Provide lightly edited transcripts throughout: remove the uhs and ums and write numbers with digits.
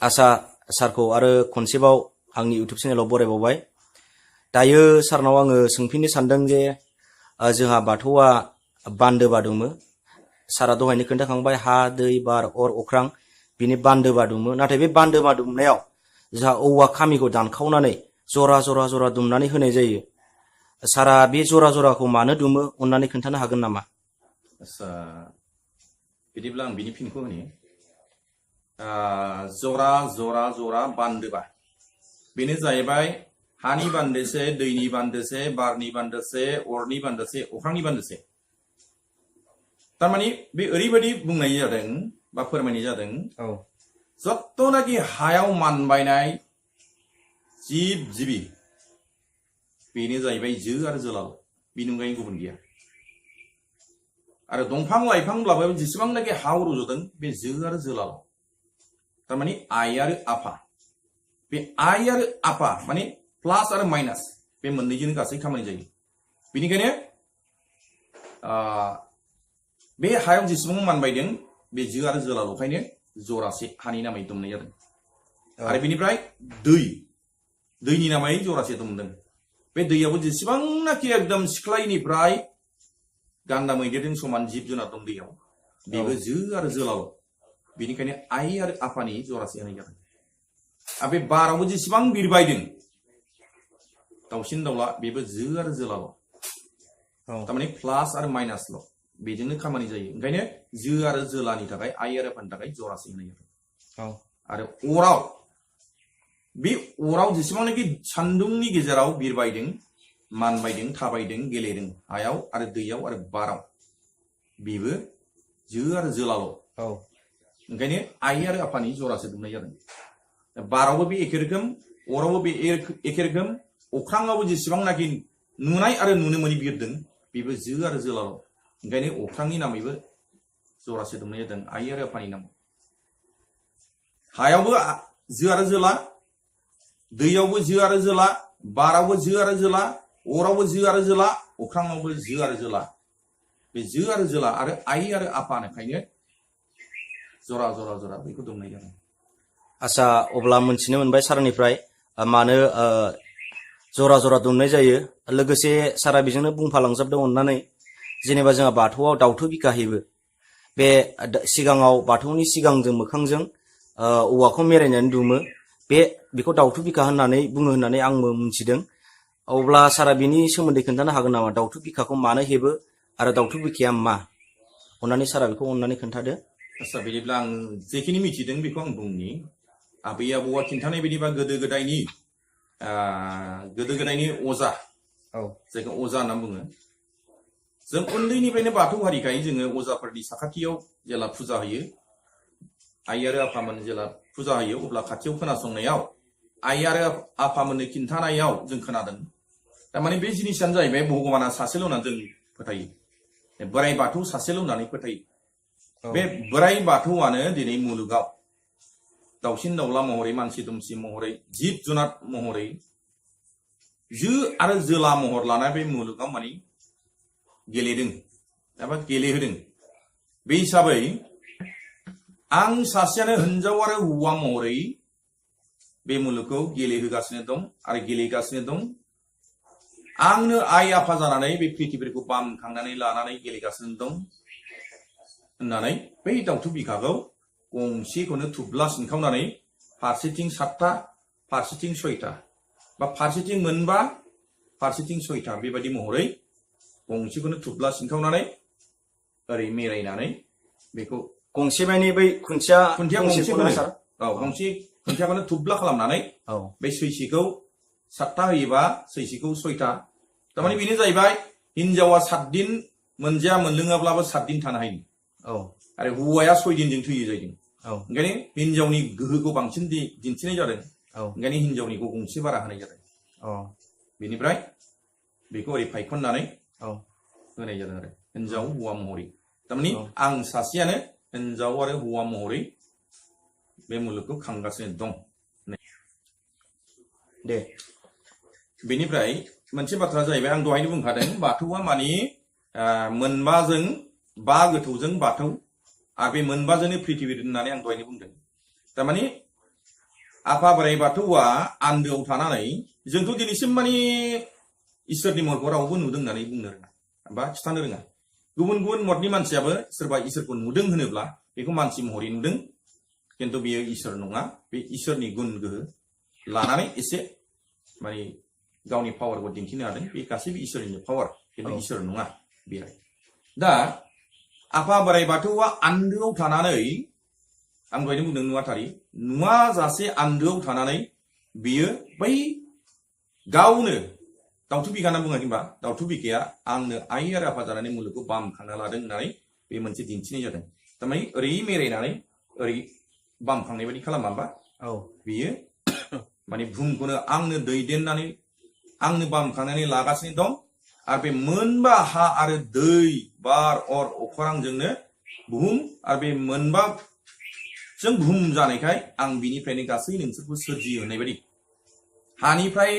आसा सारखौ आरो खनसेबाव आंनि इउटुब चेनेलाव बरायबावबाय। दायो सारनाव आङो सोंफिननो सानदों जे जोंहा बाथौआ बान्दोबा दङो। सारा दहायनो खोन्थाखांबाय हा दै बार अर अख्रां बिनि बान्दोबा दुमो। नाथाय बे बान्दोबा दुमनायाव जोंहा औवा खामिखौ दानखावनानै जरा जरा जरा दुमनानै होनाय जायो। सारा बे जरा जराखौ मानो दुमो अननानै खोन्थानो हागोन नामा? आच्छा, बिदिब्ला आं बिनि फिनखौ होनि। जरा जरा जरा बान्दोबा बेनो जाहैबाय हानि बान्दोसे, दैनि बान्दोसे, बारनि बान्दोसे, अरनि बान्दोसे, अख्रांनि बान्दोसे। तारमाने बे ओरैबायदि बुंनाय जादों बा फोरमायनाय जादों जत्तनाखि हायाव मानबायनाय जिब जिबि बेनो जाहैबाय जो आरो जोलाल, बेनि अनगायै गुबुन गैया। आरो दंफां लाइफांब्लाबो जेसेबांनाखि हाव रज'दों बे जो आरो जोलाल, तारमाने आइ आरो आफा। बे आइ आरो आफा माने प्लास आरो माइनास, बे मोननैजोंनो गासै खामानि जायो। बेनिखायनो बे हायाव जेसेबां मानबायदों बे जो आरो जोलालखायनो जरासे हानि नामै दुमनाय जादों। आरो बेनिफ्राय दैनि नामै जरासे दुमदों। बे दैयावबो जेसेबांनाखि एकदम सिख्लायनिफ्राय गान्दा मैदेरजों समान जिब जुनार दं दैयाव, बेबो जो आरो जोलाल, बेनिखायनो आइ आरो आफानि जरासे होनाय जादों। आरो बे बारावबो जेसेबां बिरबायदों दाउसिन दाउला बेबो जो आरो जोलाल, तारमाने प्लास आरो माइनासल, बेजोंनो खामानि जायो। ओंखायनो जो आरो जोलानि थाखाय आइ आरो आफानि थाखाय जरासे होनाय जादों। आरो बे अराव जेसेबांनाखि सान्दुंनि गेजेराव बिरबायदों, मानबायदों, थाबायदों, गेलेदों हायाव आरो दैयाव आरो बाराव, बेबो जो आरो जोलाल। ओंखायनो आइ आरो आफानि जरासे दुमनाय जादों। बारावबो बे एखे रोखोम, अरावबो बे एखे रोखोम, अख्राङावबो जेसेबांनाखि नुनाय आरो नुनो मोनि बिरदों बेबो जो आरो जोलाल। ओंखायनो अख्रांनि नामैबो जरासे दुमनाय जादों आइ आरो आफानि नामाव। हायावबो जो आरो जोला, दैयावबो जो आरो जोला, बारावबो जो आरो जोला, अरावबो जो आरो जोला, अख्राङावबो जो आरो जोला। बे जो आरो जोला आरो आइ आरो आफानिखायनो जरा जरा जरा बेखौ दुमनाय जादों। आच्छा, अब्ला मोनथिनो मोनबाय सारनिफ्राय मानो जरा जरा दुमनाय जायो। लोगोसे सारा बेजोंनो बुंफालांजाबदों अननानै, जेनेबा जोंहा बाथौआव दाउथु बिखा हेबो। बे सिगाङाव बाथौनि सिगांजों मोखांजों औवाखौ मेरायनानै दुमो। बेखौ दाउथु बिखा होननानै बुङो होननानै आंबो मिथिदों। अब्ला सारा बेनि सोमोन्दै खोन्थानो हागोन नामा? दाउथु बिखाखौ मानो हेबो आरो दाउथु बिखाया मा? अननानै सारा बेखौ अननानै खोन्थादो। आच्छा, बिदिब्ला आं जेखिनि मिथिदों बेखौ आं बुंनि। आबै आबौआ खिन्थानाय बायदिबा गोदो गोदायनि अजा, जायखौ अजा होनना बुङो, जों उन्दैनिफ्रायनो बाथौ हारिखाय जोङो अजाफोरनि साखाथियाव जेला फुजा होयो, आइ आरो आफामोन जेला फुजा होयो, अब्ला खाथियाव खोनासंनायाव आइ आरो आफामोननो खिन्थानायाव जों खोनादों। थारमाने बे जिनिसानो जाहैबाय भगबाना सासेल' होननानै जों फोथायो, बोराइ बाथौ सासेल' होननानै फोथायो। बे बोराइ बाथौआनो दिनै मुलुगाव दाउसिन दाउला महरै, मानसि दुमसि महरै, जिब जुनार महरै जो आरो जोला महर लानाय बे मुलुगाव माने गेलेदों एबा गेलेहोदों। बे हिसाबै आं सासेयानो हिनजाव आरो हौवा महरै बे मुलुगखौ गेलेहोगासिनो दं आरो गेलेगासिनो दं। आंनो आइ आफा जानानै बे प्रिथिबिखौ बामखांनानै लानानै गेलेगासिनो दं होननानै बै दाउथु बिखाखौ गंसेखौनो थुब्ला सिनखावनानै फारसेथिं 7था, फारसेथिं 6था, बा फारसेथिं 9, फारसेथिं 6था, बेबायदि महरै गंसेखौनो थुब्ला सिनखावनानै ओरै मेरायनानै बेखौ गंसे माने बै खुन्थिया गंसेखौनो गंसे खुन्थियाखौनो थुब्ला खालामनानै बे सैसेखौ 7था होयोबा सैसेखौ 6था, थारमाने बेनो जाहैबाय हिनजावा 7 दिन मोनजाया मोनलोङाब्लाबो 7 दिन थानो हायो। आरो हौवाया 6 दिनजों थैयो जाहैदों। ओंखायनो हिनजावनि गोहोखौ बांसिन दिन्थिनाय जादों। ओंखायनो हिनजावनिखौ गंसे बारा होनाय जादों। बेनिफ्राय बेखौ ओरै फायखननानै होनाय जादों आरो हिनजाव हौवा महरै। थारमाने आं सासेयानो हिनजाव आरो हौवा महरै बे मुलुगखौ खांगासिनो दं। दे बेनिफ्राय मोनसे बाथ्रा जाहैबाय, आं दहायनो बुंखादों बाथौआ माने मोनबाजों 5 गोथौजों बाथौ आरो बे मोनबाजोंनो प्रिथिबि होननानै आं दहायनो बुंदों। थारमाने आफा बोराइ बाथौआ आन्दोआव थानानै जोंथ' दिनैसिम माने इसोरनि महरखौ रावबो नुदों होननानै बुंनो रोङा बा खिथानो रोङा। गुबुन गुबुन मतनि मानसियाबो सोरबा इसोरखौ नुदों होनोब्ला बेखौ मानसि महरै नुदों, खिन्थु बेयो इसोर नङा। बे इसोरनि गुन गोहो लानानै एसे माने गावनि पावारखौ दिन्थिनो हादों। बे गासैबो इसोरनि पावार, खिन्थु इसोर नङा बे। दा आफा बोराइ बाथौआ आन्दोआव थानानै, आं दहायनो बुंदों नुवाथारि, नुवाजासे आन्दोआव थानानै बियो बै गावनो दाउथु बिखा होनना बुङाखै होनबा, दाउथु बिखाया आंनो आइ आरो आफा जानानै मुलुगखौ बामखांना लादों होननानै बे मोनसे दिन्थिनाय जादों। थारमाने ओरै मेरायनानै ओरै बामखांनाय बायदि खालामा होमबा? बियो माने बुहुमखौनो आंनो दैदेननानै आंनो बामखांनानै लागासिनो दं। आरो बे मोनबा हा आरो दै, बार, अर, अख्रांजोंनो बुहुम आरो बे मोनबा जों बुहुम जानायखाय आं बिनिफ्रायनो गासै नोंसोरखौ सोरजियो होननाय बायदि हानिफ्राय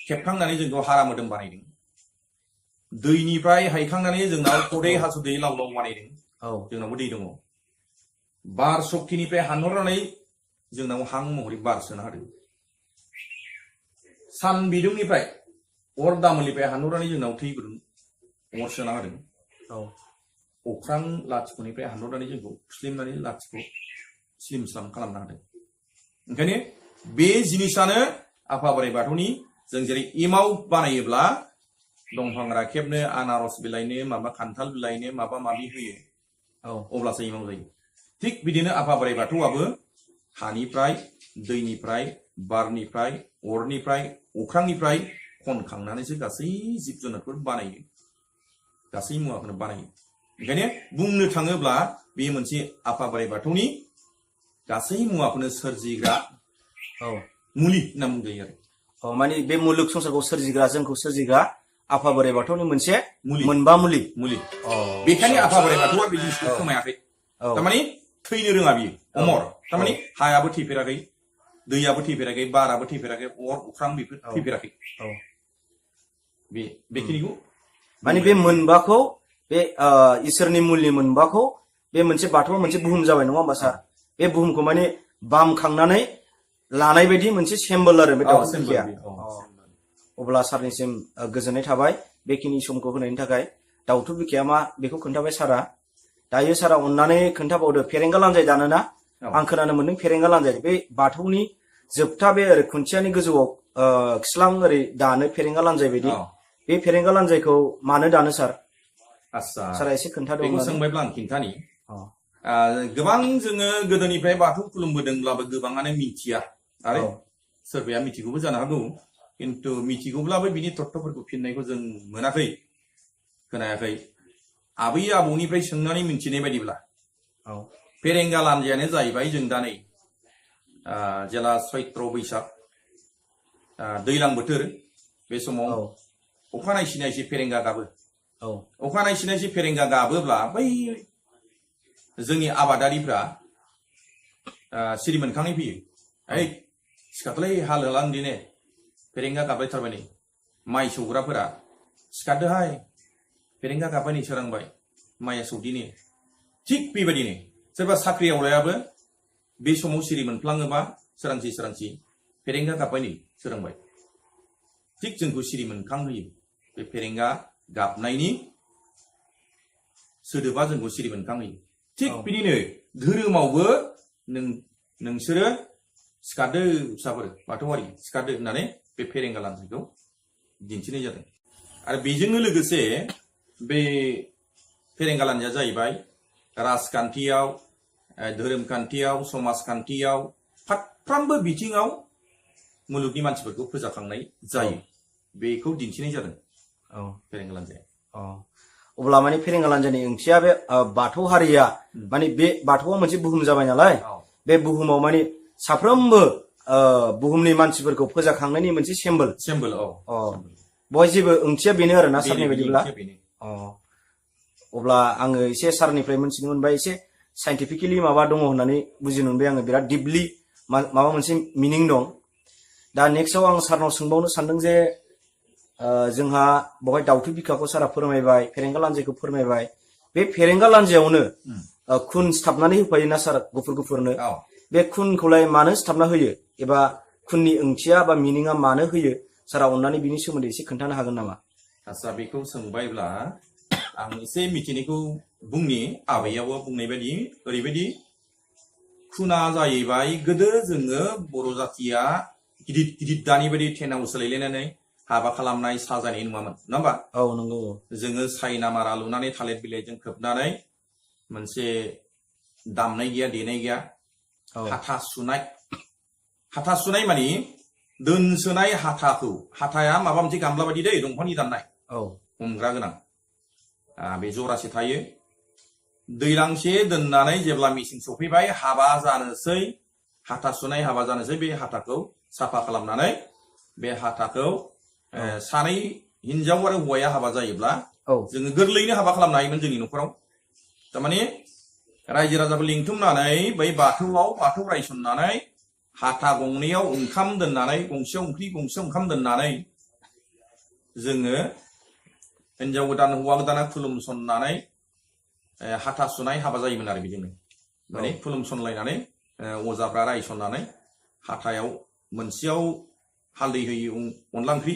खेबखांनानै जोंखौ हारा मोदोम बानायदों। दैनिफ्राय हायखांनानै जोंनाव खदै हासुदै लाव लाव बानायदों। जोंनावबो दै दङ। बार सक्तिनिफ्राय हानहरनानै जोंनाव हां महरै बार सोना होदों। सान बिदुंनिफ्राय अर दामोलनिफ्राय हानहरनानै जोंनाव थै गुदुं अर सोना होदों। अख्रां लाथिख'निफ्राय हानहरनानै जोंखौ फुस्लिमनानै लाथिख' स्लिम स्लाम खालामना होदों। ओंखायनो बे जिनिसानो आफा बोराइ बाथौनि, जों जेरै एमाव बानायोब्ला दंफां राखेबनो, आनारस बिलाइनो, माबा खान्थाल बिलाइनो माबा माबि होयो, अब्लासो एमाव जायो। थिग बिदिनो आफा बोराइ बाथौआबो हानिफ्राय, दैनिफ्राय, बारनिफ्राय, अरनिफ्राय, अख्रांनिफ्राय खनखांनानैसो गासै जिब जुनारफोर बानायो, गासै मुवाखौनो बानायो। ओंखायनो बुंनो थाङोब्ला बे मोनसे आफा बोराइ बाथौनि गासै मुवाखौनो सोरजिग्रा मुलि होनना बुंजायो आरो। माने बे मुलुग संसारखौ सोरजिग्रा, जोंखौ सोरजिग्रा आफा बोराइ बाथौनि मोनसे मुलि, मोनबा मुलि। बेखायनो आफा बोराइ बाथौआ बे जिनिसखौ खोमायाखै। थारमाने थैनो रोङा बियो, अमर। थारमाने हायाबो थैफेराखै, दैयाबो थैफेराखै, बाराबो थैफेराखै, अर अख्रां बेफोर थैफेराखै। बेखिनिखौ माने बे मोनबाखौ, बे इसोरनि मुलि मोनबाखौ बे मोनसे बाथौआ मोनसे बुहुम जाबाय नङा होमबा सार? बे बुहुमखौ माने बामखांनानै लानाय बायदि मोनसे सेम्बल आरो बे दाउथु बिखाया। अब्ला सारनिसिम गोजोननाय थाबाय बेखिनि समखौ होनायनि थाखाय। दाउथु बिखाया मा बेखौ खोन्थाबाय सारा। दायो सारा अननानै खोन्थाबावदो, फेरेंगा लान्जाय दानोना? आं खोनानो मोनदों फेरेंगा लान्जाय बे बाथौनि जोबथा बे ओरै खुन्थियानि गोजौआव खिस्लां ओरै दानो फेरेंगा लान्जाय बायदि। बे फेरेंगा लान्जायखौ मानो दानो सार? आस्सा, सारा एसे खोन्थादो। बेखौ सोंबायब्ला आं खिन्थानि। गोबां जोङो गोदोनिफ्राय बाथौ खुलुमबोदोंब्लाबो गोबाङानो मिथिया, आरो सोरबाया मिथिगौबो जानो हागौ। खिन्थु मिथिगौब्लाबो बिनि तत्त्वफोरखौ फिननायखौ जों मोनाखै, खोनायाखै। आबै आबौनिफ्राय सोंनानै मिथिनाय बायदिब्ला फेरेंगा लान्जायानो जाहैबाय, जों दा नै जेला सैत्र बैसाग दैलां बोथोर, बे समाव अखा नायसि नायसि फेरेंगा गाबो। अखा नायसि नायसि फेरेंगा गाबोब्ला बै जोंनि आबादारिफ्रा सिरि मोनखांनाय फैयो। ओइ सिखारलै, हाल होलां दिने, फेरेंगा गाबलायथारबाय नै। माइ सौग्राफोरा सिखारदोहाय, फेरेंगा गाबबाय नै, सोरांबाय, माइया सौदिनि। थिग बेबायदिनो सोरबा साख्रि आवलायाबो बे समाव सिरि मोनफ्लाङोबा सोरांसि सोरांसि फेरेंगा गाबबाय नै, सोरांबाय। थिग जोंखौ सिरि मोनखांहोयो बे फेरेंगा गाबनायनि सोदोबा, जोंखौ सिरि मोनखांहोयो। थिग बिदिनो धोरोमावबो नोंसोरो सिखारदो फिसाफोर बाथौआरि, सिखारदो होननानै बे फेरेंगा लान्जायखौ दिन्थिनाय जादों। आरो बेजोंनो लोगोसे बे फेरेंगा लान्जाया जाहैबाय राजखान्थियाव, धोरोमखान्थियाव, समाजखान्थियाव, फारफ्रामबो बिथिङाव मुलुगनि मानसिफोरखौ फोजाखांनाय जायो, बेखौ दिन्थिनाय जादों फेरेंगा लान्जाया। अब्ला माने फेरेंगा लान्जायनि ओंथिया बे बाथौ हारिया, माने बे बाथौआ मोनसे बुहुम जाबाय नालाय, बे बुहुमाव माने साफ्रोमबो बुहुमनि मानसिफोरखौ फोजाखांनायनि मोनसे सेम्बल। बहाय जेबो ओंथिया बेनो आरोना सारनि बायदिब्ला। अब्ला आङो एसे सारनिफ्राय मोनथिनो मोनबाय, एसे साइन्टिफिकेलि माबा दङ होननानै बुजिनो मोनबाय आङो, बिराद दिपलि माबा मोनसे मिनिं दं। दा नेक्स्टआव आं सारनाव सोंबावनो सानदों जे जोंहा बेवहाय दाउथु बिखाखौ सारा फोरमायबाय, फेरेंगा लान्जायखौ फोरमायबाय। बे फेरेंगा लान्जायावनो खुन सिथाबनानै होफायोना सार, गुफुर गुफुरनो? बे खुनखौलाय मानो सिथाबना होयो एबा खुननि ओंथिया बा मिनिङा मानो होयो सारा अननानै बिनि सोमोन्दै एसे खोन्थानो हागोन नामा? आच्चा बेखौ सोंबायब्ला आं एसे मिथिनायखौ बुंनि आबैयाबो बुंनाय बायदि ओरैबायदि खुना जाहैबाय गोदो जोङो बर' जातिया गिदिर गिदिर दानि बायदि थेनाव सोलायलायनानै हाबा खालामनाय साजायनाय नङामोन नङा होमबा? औ नंगौ। जोङो सायना मारा लुनानै थालिर बिलाइजों खोबनानै मोनसे दामनाय गैया देनाय गैया हाथा सुनाय मानि दोनसोनाय हाथाया माबा मोनसे गामला बायदि दै दंफांनि दाननाय हमग्रा गोनां बे जरासे थायो दैलांसे दोननानै जेब्ला मेसें सफैबाय हाबा जानोसै हाथा सुनाय हाबा जानोसै बे हाथाखौ साफा खालामनानै बे हाथाखौ सानै हिनजाव आरो हौवाया हाबा जायोब्ला जोङो गोरलैयैनो हाबा खालामनो हायोमोन जोंनि न'खराव थारमाने रायजो राजाखौ लिंथुमनानै बै बाथौ रायसननानै हाथा गंनैयाव ओंखाम दोननानै गंसेयाव ओंख्रि गंसेयाव ओंखाम दोननानै जोङो हिनजाव गोदान हौवा गोदाना खुलुमसननानै हाथा सुनाय हाबा जायोमोन आरो बिदिनो माने खुलुमसनलायनानै अजाफ्रा रायसननानै हाथायाव मोनसेयाव हालदै होयो अनला ओंख्रि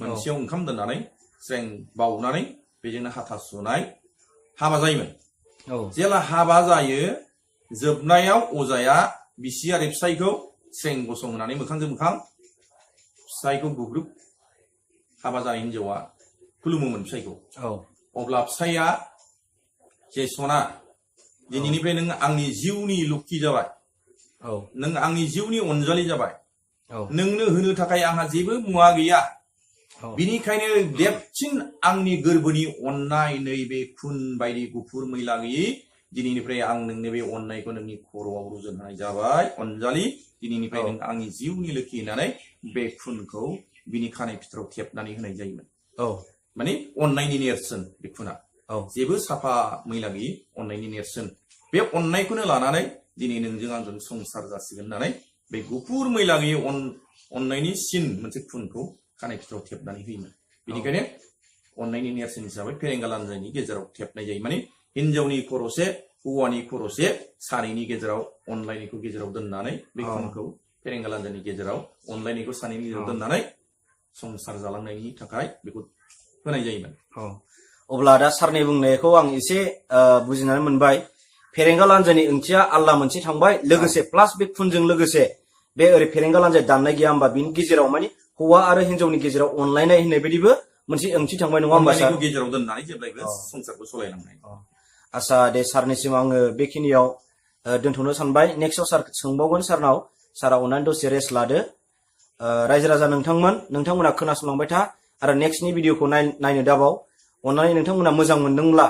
मोनसेयाव ओंखाम दोननानै स्रें बाउनानै बेजोंनो हाथा सुनाय हाबा जायोमोन। जेला हाबा जायो जोबनायाव अजाया बिसि आरो फिसायखौ स्रें गसंहोनानै मोखांजों मोखां फिसायखौ गुग्रुब हाबा जानाय हिनजावा खुलुमोमोन फिसायखौ। अब्ला फिसाया जे सना दिनैनिफ्राय नों आंनि जिउनि लोखि जाबाय नों आंनि जिउनि अनजालि जाबाय नोंनो होनो थाखाय आंहा जेबो मुवा गैया बिनिखायनो देरसिन आंनि गोरबोनि अननाय नैबे खुन बायदि गुफुर मैला गैयै दिनैनिफ्राय आं नोंनो बे अननायखौ नोंनि खर'आव रुजुननाय जाबाय अनजालि दिनैनिफ्राय नों आंनि जिउनि लोखि होननानै बे खुनखौ बिनि खानाय फिथराव थेबनानै होनाय जायोमोन। माने अननायनि नेरसोन बे खुना जेबो साफा मैला गैयै अननायनि नेरसोन बे अननायखौनो लानानै दिनै नोंजों आंजों संसार जासिगोन होननानै बे गुफुर मैला गैयै अननायनि सिन मोनसे खुनखौ खानाय फिथराव थेबनानै होयोमोन। बेनिखायनो अननायनि नेरसोन हिसाबै फेरेंगा लानजायनि गेजेराव थेबनाय जायो माने हिनजावनि खर'से हौवानि खर'से सानैनि गेजेराव अनलायनायखौ गेजेराव दोननानै बे खुनखौ फेरेंगा लानजायनि गेजेराव अनलायनायखौ सानैनि गेजेराव दोननानै संसार जालांनायनि थाखाय बेखौ होनाय जायोमोन। अब्ला दा सारनि बुंनायखौ आं एसे बुजिनानै मोनबाय। फेरेंगा लानजायनि ओंथिया आलदा मोनसे थांबाय लोगोसे प्लास बे खुनजों लोगोसे बे ओरै फेरेंगा लानजाय दाननाय गैया होमबा बिनि गेजेराव माने हौवा आरो हिनजावनि गेजेराव अनलायनाय होननाय बायदिबो मोनसे ओंथि थांबाय नङा होमबा सार? गेजेराव दोननानै जेब्लायबो संसारखौ सालायलांनाय। आच्छा दे सारनिसिम आङो बेखिनियाव दोनथ'नो सानबाय। नेक्स्टआव सार सोंबावगोन सारनाव। सारा अननानै दसे रेस्ट लादो। रायजो राजा नोंथांमोना खोनासंलांबाय था आरो नेक्स्टनि भिडिअखौ नायनो दाबाव। अननानै नोंथांमोना मोजां मोनदोंब्ला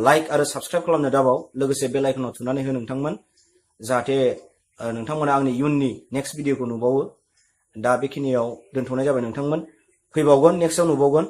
लाइक आरो साबस्क्राइब खालामनो दाबाव लोगोसे बेल आइकनाव थुनानै हो नोंथांमोन जाहाथे नोंथांमोना आंनि इयुननि नेक्स्ट भिडिअखौ नुबावो। दा बेखिनियाव दोनथ'नाय जाबाय नोंथांमोन। फैबावगोन नेक्स्टआव नुबावगोन।